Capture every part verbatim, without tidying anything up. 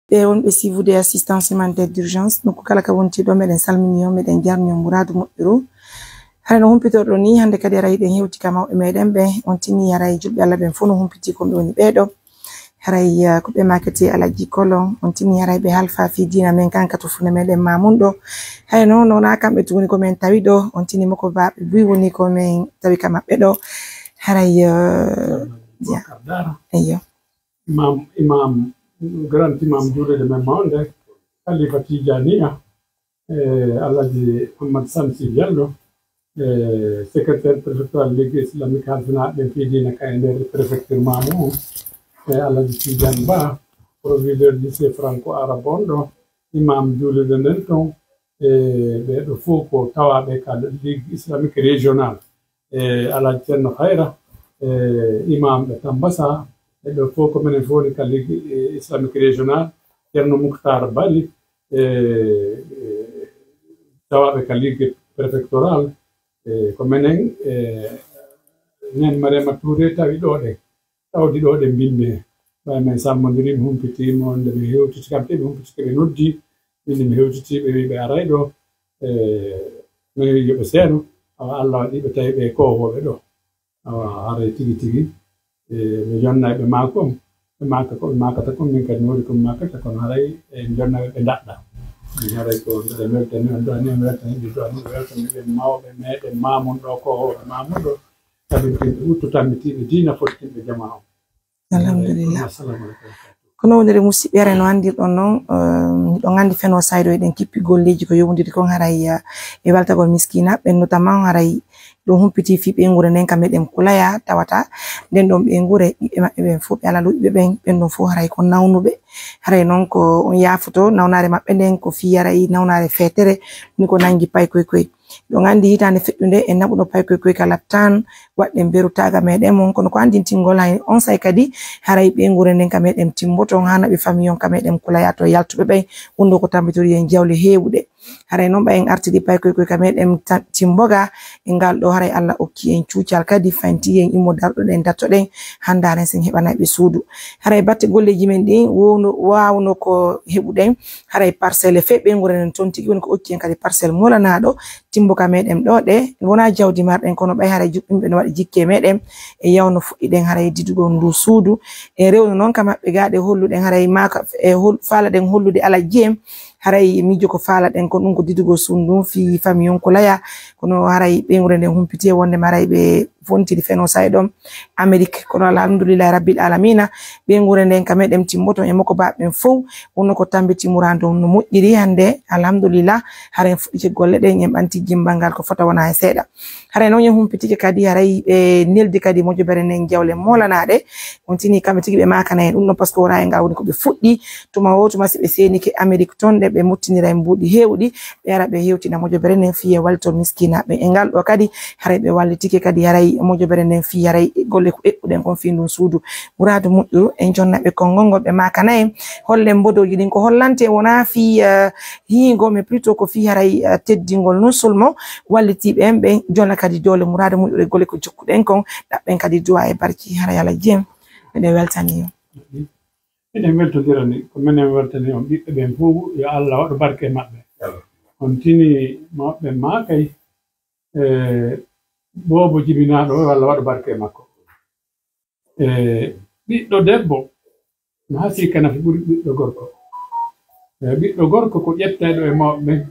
Ɓe wonɓe suivude assistance humanitaire d'urgence, nokku kala ka wonti ɗo, meɗen salmini on, meɗen jarni on muraadu moƴƴuru. Hara no humpitoɗo ni, hannde kadi ara hiɗen hewti ka mawɓe meɗen ɓe, on tini haray julɓe Allah ɓen fof no humpiti ko ɓe woni ɓee ɗo. Haray, eh, ko ɓe makete Alaji Kolo, on tini haray ɓe halfa fii diina men kan ka tufune meɗen Mamun ɗo. Hay no, no na kamɓe tun woni ko men tawi ɗo, on tini mo ko baɓe buy woni ko men tawi ka maɓɓe ɗo. Haray, eh, ya. Eyyo. Imam, imam, grand imam juulirde men mawnde, Khalifa Tijaniya, e Alhaji Ahmad Samsi Diallo, e secrétaire préfectoral Ligue Islamique halfinaaɓe ɓen fii diina ka e nder préfecture Mamu on, e Alhaji Tidiane Ba, proviseur lycée franco-arabe on ɗo, imam juulirde nden ton, e ɓee ɗo fof ko tawaaɓe ka Ligue Islamique Régionale. E Alhaji Ceerno Hayra, e imam ɓe Tambasa, e ɓe fof ko menen fof woni ka Ligue, e, Islamique Régionale, Ceerno Moukhtar Bari, e, e tawaaɓe ka Ligue Préfectorale, e ko menen, e, nen Mariama Touré tawi ɗo ɗen. Tawdi ɗo ɗen mbinmi he. Ɓay men sammondiri, mi humpitiima, nde ɓe hewtiti kam, te ɓe humpitike, ɓe noddi, min mi hewtiti, ɓe wi ɓe aray ɗo, e, no yo ɓe seeno, awa Allah waɗi ɓe tawi ɓe kowooɓe ɗo. Awa haray tigi tigi, e, ɓe jonna e ɓe maako on, ɓe maaka ko ɓe maakata kon, min kadi mi waɗi ko mi maakata, kono haray e jonna ɓe ɓe ndaɗɗa. Min haray ko mbeɗa weltani on, du'ani on, weltani ɓe, du'ani ɓe, weltani ɓe mawɓe meɗen Mamun ɗo, kowooɓe Mamun ɗo, tabintinɓe, wuttu tambitiiɓe diina, fottinɓe jamaa on. Alhamdulillah. Assalamu alaikum. Kono wonire musidɓe, haray no anndirɗon non, eh, miɗon anndi Feno Sayɗo eɗen kippi golleeji ko yowondiri kon haray, eh, e weltagol miskiina ɓen notamment haray ɗo humpiti fii ɓeynguure nden ka meɗen Kulaya tawata nden ɗon ɓeynguure ɓiɓɓe maɓɓe ɓen fof ɓe alaa luuɓiɓe ɓen, ɓen ɗon fof haray ko nawnuɓe. Haray non ko on yaafoto nawnaare maɓɓe nden ko fii haray nawnaare feetere woni ko nangi paykoy koy. Ɗon anndi hitaande feƴƴunde en naɓuno paykoy koy ka lattan waɗɗen beru taaga meɗen mon, kono ko anndintingol hay on say kadi haray ɓeynguure nden ka meɗen timboto, haa naɓi famille on ka meɗen Kulaya to yaltuɓe ɓen, wonno ko tambitori en jawle heewuɗe. Haray non ɓay en artidi paykoy koy ka meɗen ta-, timboga e ngal ɗo, haray Allah okki en cuucal kadi fanti en immo darɗo ɗen datto ɗen, hanndaaren sen heɓanay ɓe suudu. Haray batte golleeji men ɗin wowno, waawno ko heɓuɗen, haray parcelle fee ɓeynguure nden ton tigi woni ko okki en kadi parcelle molanaaɗo, timbo ka meɗen ɗo ɗe, wonaa jawdi marɗen, kono ɓay haray juɓɓinɓe no waɗi jikke meɗen, e yawno fuɗɗiɗen haray didugol ndu suudu. E rewno non ka maɓɓe gaa ɗe holluɗen haray maaka, e hol-, faalaɗen hollude Alaji en, haray miijo ko faalaɗen kon ɗum ko didugol suudu ndun fii famille on Kulaya, kono haray ɓeynguure nden humpiti e wonde ma haray ɓe fontiri Feno Sayɗo Amerik. Kono alhamdulillahi rabbil alamina, ɓeynguure nden ka meɗen timboto e moko baɓe ɓen fow, wonno ko tambiti muraadu on no moƴƴiri hannde, alhamdulillah, haray en fuɗɗike golle ɗen, en ɓanti jimbal ngal ko fota wona e seeɗa. Haray non en humpitike kadi, haray ɓe neldi kadi mojobere nden jawle molanaaɗe, on tini kamɓe tigi ɓe maakana en ɗum ɗon, par ce que wona e ngal woni ko ɓe fuɗɗi, tuma o tuma si ɓe seenike Amerik ton ɗe ɓe mottinira en mbuuɗi heewɗi, ɓe ara ɓe hewtina mojobere nden fii e wallitol miskinaaɓe. E ngal ɗo kadi, haray ɓe wallitike kadi, haray mojobere nden fii, haray golle ko eɓɓuɗen kon fii ndun suudu. Muraadu moƴƴuru, en jonna ɓe konngol ngol, ɓe maakana en, hollen mbodooji ɗin ko hollante, wonaa fii, eh, hiingo, mais plutôt ko fii haray, eh, teddingol non seulement wallitiiɓe en ɓen, jonna kadi doole muraadu moƴƴuru e golle ko jokkuɗen kon, ɗaɓɓen kadi du'a e barki, haray Alaji en. Miɗen weltanii on. Eɗen weltondira ni, ko menen weltani on ɓiɓɓe ɓen fof, yo Allah waɗu barke e maɓɓe. On tini mawɓe maakay, e boobo jibinaaɗo o, yo Allah waɗu barke e makko. E ɓiɗɗo debbo, no hasii ka nafi ɓuri ɓiɗɗo gorko. E ɓiɗɗo gorko ko ƴettayɗo e mawɓe ɓen,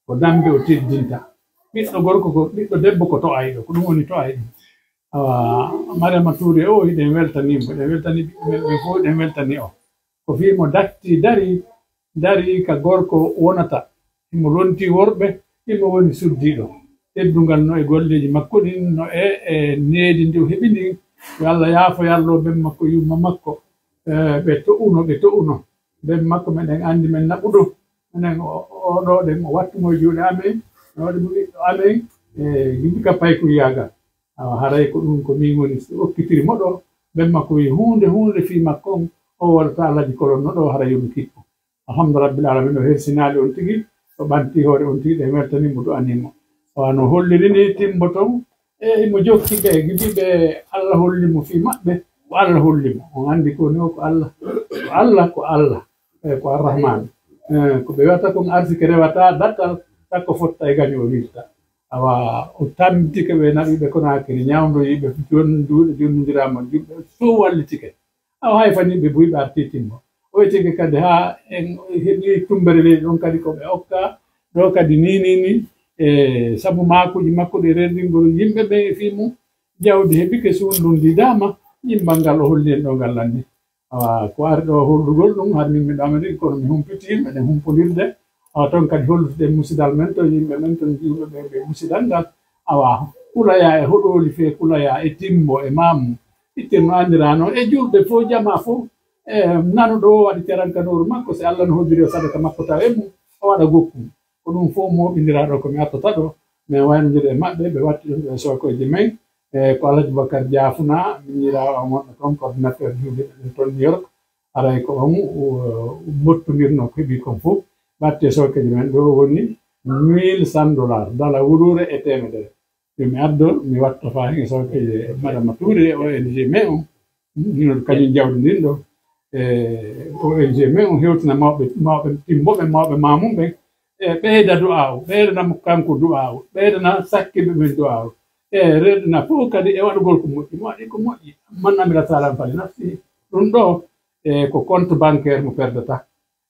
ko dambe o teddinta. Ɓiɗɗo gorko ko, ɓiɗɗo debbo ko to'ayɗo, ko ɗum woni to'ayɗo. Awa, Mariama Touré o, hiɗen weltanii mo, hiɗen weltanii ɓiɓɓe men ɓen fof, hiɗen weltanii o. Ko fii mo datti, dari, dari ka gorko wonata, himo lontii worɓe, himo woni suddiiɗo. Teddungal no e golleeji makko ɗin, no e, e needi ndi o heɓi ndin, yo Allah yaafo, yo Allah ben makko, yumma makko. E, ɓe to'uno, ɓe to'uno. Ben makko meɗen anndi men naɓuɗo. Minen o, o ɗo ɗen o wattu mo e juuɗe amen, o waɗi mo ɓiɗɗo amen, e, yimɓe ka paykuryaagal. Awa, haray ko ɗum ko min woni okkitiri mo ɗo. Ben makko wi huunde, huunde fii makko on, o wallata Alhaji Kolonno ɗo, haray yo mi kippu. Alhamdu Rabbil Alamin, o hersinaali on tigi, o ɓanti hoore on tigi, ɗen weltanii mo, du'anii mo. Awa, no holliri ni timbo ton, e imo jokki ɓe, gidi ɓe Allah holli mo fii maɓɓe, ko Allah holli mo. On anndi ko woni o ko Allah, ko Allah, ko Allah. E ko Arrahman. E, ko ɓe wiyata kon arsike rewata dattal, takko fotta e gaño o wirta. Awa, o tamtike ɓe naɓi ɓe Konaakiri, ñawndoyi ɓe jon-, duuɗe jonnondiraama, julɓe so wallitike. Awa, hay fani ɓe buy ɓe arti timmo. O wiyeteke kadi haa en heɓi tumbere leydi ɗon kadi ko ɓe okka, ɗo kadi ni, ni, ni. E, sabu maakuuji makko ɗi rerdingol yimɓe ɓe e fii mum, jawdi heɓike suundundi dama, yimɓal ngal o holli en ɗo ngal lanndi. Awa, ko ari ɗo hollugol ɗum, har min miɗo Amérique, kono mi humpiti, meɗen humpondirde. Awa, toon kadi hollutuɗen musidal men, to yimɓe men, toon jiwɓe ɓe, ɓe musidal ngal. Awa, kulaya e hoɗooli fee kulaya e timbo e maamu. Ittir no anndirano e julɓe fof, jama fof. E nanuɗo o waɗi terankanooru makko, si Allah no hoddiri o sadaka makko taw e mum, o waɗa gokku. Ko ɗum fof mooɓindiraa ɗo ko mi artata ɗo. Min waynondiri e maɓɓe, ɓe watti ɗum e sookoji men. E ko Alhaji Boubacar Diafuna, miñiraawo am wonɗo toon, coordinateur juuliiɓe ɓen toon New York. Haray ko on, o, mottondirno ko heɓi kon fof. Ɓe watti e sookoji men, ɗo woni mille cent dollars, dala wuluure e teemedere. Yo mi addo, mi watta faa hen e sookoji Madama Touré e O N G men on. Mino kañum jawdi ndin ɗo. E O N G men on hewtina mawɓe, mawɓe timbo ɓen, mawɓe maamum ɓen. E ɓeyda du'aawu, ɓeydana mo kanko du'aawu, ɓeydana sakkiiɓe ɓen du'aawu. E reedana fof kadi e waɗugol ko moƴƴi, mo waɗi ko moƴƴi. Man amila salihan fali nafsihi. Ɗum ɗo, e ko compte bancaire mo perdata.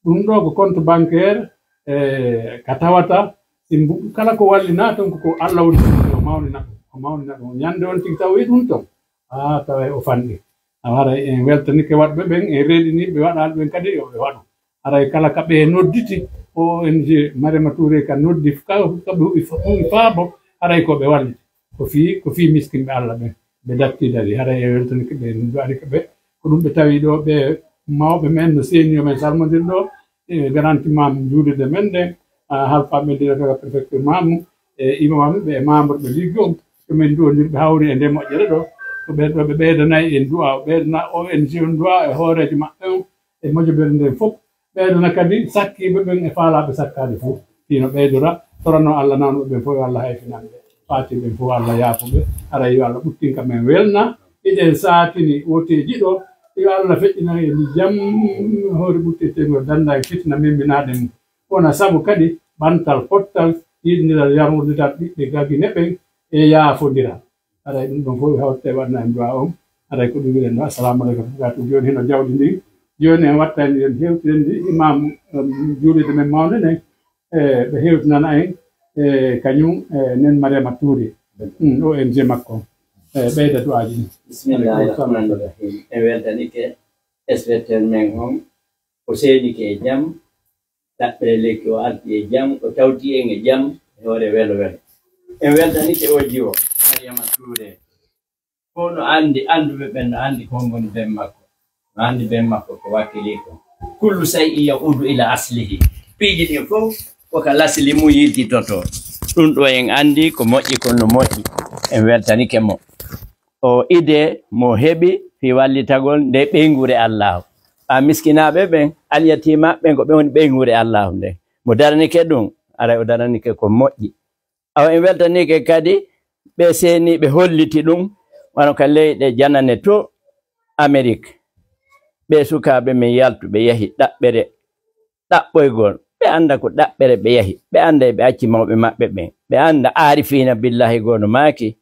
Ɗum ɗo ko compte bancaire, e ka tawata, si mbu-, kala ko wallina ton ko, ko Allah woni o mawnina ɗum, o mawnina ɗum. Ñande on tigi taw wi ɗum ton. Ah, tawa o fanɗi. A haray en weltanike waɗɓe ɓen, en reedini ɓe waɗaali ɓen kadi yo ɓe waɗu. Haray kala ka ɓe nodditi, O N G Marema Touré ka noddi, ka, ka ɓe huɓi fa-, huɓi faabo, haray ko ɓe walliti. Ko fii, ko fii miskinɓe Allah ɓen. Ɓe datti dari, haray en weltanike ɓe, en du'anike ɓe. Ko ɗum ɓe tawi ɗo, ɓe mawɓe men no seeni yo men salmondir ɗo, e garanti maamu juulirde men nden, a, halfaaɓe men dina kala préfecture maamu, e imam ɓe e membre ɓe ligue on, ko min duwondirɓe hawri e nde moƴƴere ɗo, ko ɓen ɗo ɓe ɓeydanay en du'a, ɓeydana O N G on du'a e hooreejo maɓɓe on, e mojobere nden fof, ɓeydana kadi sakkiiɓe ɓen e faalaaɓe sakkaade fof, fii no ɓeydora, torano Allah nawnuɓe ɓen fof, yo Allah hayfinan ɓe, faati ɓen fof, Allah yaafo ɓe, haray yo Allah ɓuttin ka men welna, hiɗen saatini woteeji ɗo, yo Allah feƴƴinan en jam, hoore ɓutteteengol dannda e fitina memminaade mum. Wona sabu kadi ɓantal pottal, yiɗndiral, yarwondiral ɓiɓɓe Gagine ɓen e yaafondiral. Haray ɗum ɗon fof hawte waɗna en du'a on. Haray ko ɗum wiɗen ɗo. Assalamu aleykum. Gatu jooni hino jawdi ndi. Jooni en wattani en hewtiren ndi imam, um, juulirde men mawnde nden. E ɓe hewtinana en, e kañum, e nen Mariama Touré. Mm, O N G makko. E ɓeyda du'aaji ɗin. Bismillahi rahmani rahim. En weltanike inspecteur men on. O seenike e jam. Ɗaɓɓere lekki o arti e jam, o tawti en e jam, e hoore welo welo. En weltanike o jiwo, Mariama Touré. Ko no anndi, annduɓe ɓen no anndi ko ngoni ben makko. No anndi ben makko ko wakkili ko. Kullu shay'in ya'udu ila aslihi. Piiji ɗin fof ko ka lasli mum yiltitoto. Ɗum ɗo en anndi ko moƴƴi, ko no moƴƴi. En weltanike mo. O idée mo heɓi fii wallitagol nde ɓeynguure Allaahu. A miskinaaɓe ɓen, alyatiimaaɓe ɓen, ko ɓe woni ɓeynguure Allaahu nden. Mo daranike ɗum, aray o daranike ko moƴƴi. Awa en weltanike kadi ɓe seeniiɓe holliti ɗum, wano ka leyɗe janane to Amerik. Ɓe sukaaɓe men yaltuɓe yahi ɗaɓɓere ɗaɓɓoygol. Ɓe annda ko ɗaɓɓere ɓe yahi. Ɓe annda e ɓe acci mawɓe maɓɓe ɓen. Ɓe annda aarifiina billaahi goo no maaki.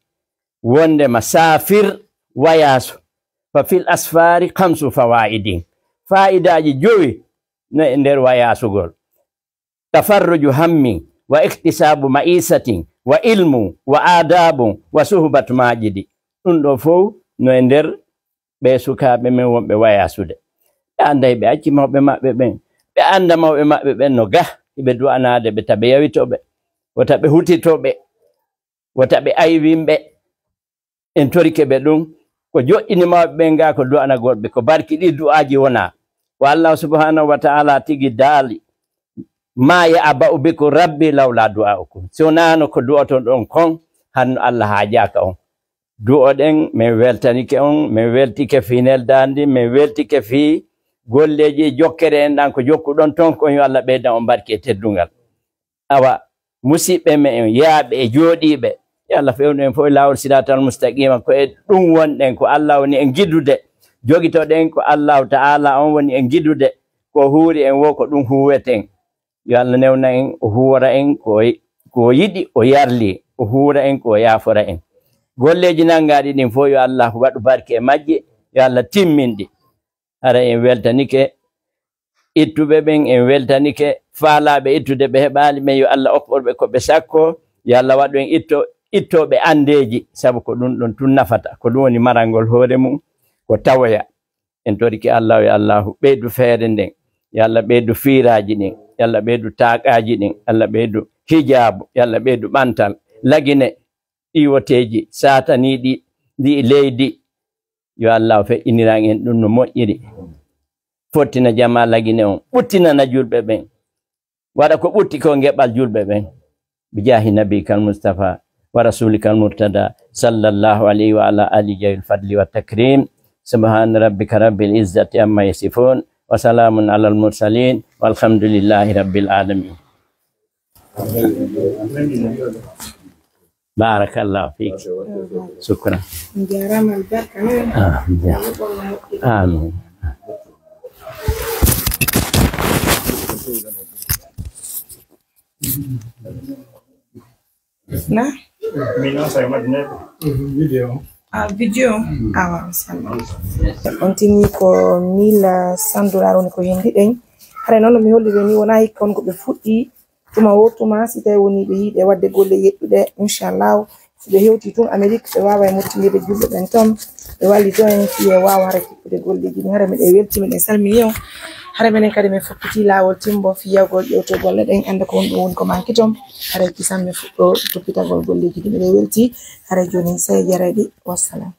Wondema saafir wayaasu. Fa fil asfaari kamsu fawaa'idin. Faa'idaaji jowi no e nder wayaasugol. Tafarruju hammin wa iktisaabu ma'isatin wa ilmu wa aadaabun wa suhbatu maajidi. Ɗum ɗo fow no e nder ɓe sukaaɓe men wonɓe wayaasude. Ɓe annday ɓe acci mawɓe maɓɓe ɓen. Ɓe annda mawɓe maɓɓe ɓen no gah, hiɓe du'anaade ɓe, ta ɓe yawito ɓe, wota ɓe hutito ɓe, wota ɓe aywin ɓe. En torike ɓe ɗum. Ko joɗɗini mawɓe ɓen gaa ko du'anagol ɓe, ko barki ɗi du'aaji wona. Ko Allahu subhanahu wa ta'ala tigi daali, "Ma ya'ba'u bikum rabbi lawla du'a'ukum." Si wonaano ko du'oton ɗon kon, hanno Allah haajaaka on. Du'oɗen, min weltanike on, min weltike fii neldaandi, min weltike fii golleeji jokkere en ɗan ko jokkuɗon ton kon, yo Allah ɓeydan on barki e teddungal. Awa, musiɓɓe men, yaaɓe e jooɗiiɓe, yo Allah fewnu en fof e laawol siraatal mustaqiima, ko e ɗum wonɗen, ko Allah woni en gidude, jogitoɗen ko Allahu ta'ala on woni en gidude, ko huuri en wo ko ɗum huweten. Yo Allah newna en, o huwora en ko, ko yiɗi, o yarli, o huura en ko o yaafora en. Golleeji nanngaaɗi ɗin fof yo Allah waɗu barke e majji, yo Allah timmin ɗi. Hara en weltanike ittuɓe ɓen, en weltanike faalaaɓe ittude ɓe heɓaali ɓen, yo Allah okkorɓe ko ɓe sakko, yo Allah waɗu en itto, ittooɓe anndeeji, sabu ko ɗum ɗon tun nafata, ko ɗum woni marangol hoore mum, ko tawoya. En torike Allah, yo Allahu ɓeydu feere nden, yo Allah ɓeydu fiiraaji ɗin, yo Allah ɓeydu taaqaaji ɗin, yo Allah ɓeydu hijaabu, yo Allah ɓeydu ɓantal, lagine ɗiwoteeji saataniiɗi ndi leydi, yo Allah o feƴƴiniran en ɗum no moƴƴiri. Fottina jamaa lagine on, ɓuttinana julɓe ɓen. Waɗa ko ɓutti ko geɓal julɓe ɓen. Bi jaahi nabiyikal Mustafa wa rasulika al Murtada sallallahu alayhi wa ala ali jawil fadli wa takrim. Subhana rabbika rabbil izzati amma yasifun. Wa salamun alal mursalin. Walhamdulillahi rabbil alamin. Barakallahu fik. Sukran. Jarama albarka. Ah, ja. Amin. Na? Min on sai madne. Ah, video. Ah, waaw, salma. On tini ko mille cent dollars woni ko hendi ɗen. Hare noon no mi holliri ni wona hikka on ko ɓe fuɗɗi tuma wo tuma si tawi woni ɓe yiiɗe wadde golle yeɗɗuɗe inchallahu, si ɓe hewti tun Amérique ɓe wawa e mottinirde julɓe ɓen toon, ɓe wallito en fiye wawa hara tippude golleji ɗin. Hara miɗen welti, miɗen salmini on. Hara minen kadi min fokkiti lawol timbo fiyagol ƴewtogol ɗen, anda ko honɗum woni ko manki toon. Hara kisan min fuɗɗo toppitagol golleji ɗin. Miɗen welti. Hara joni sey jarayɗi, wassalam.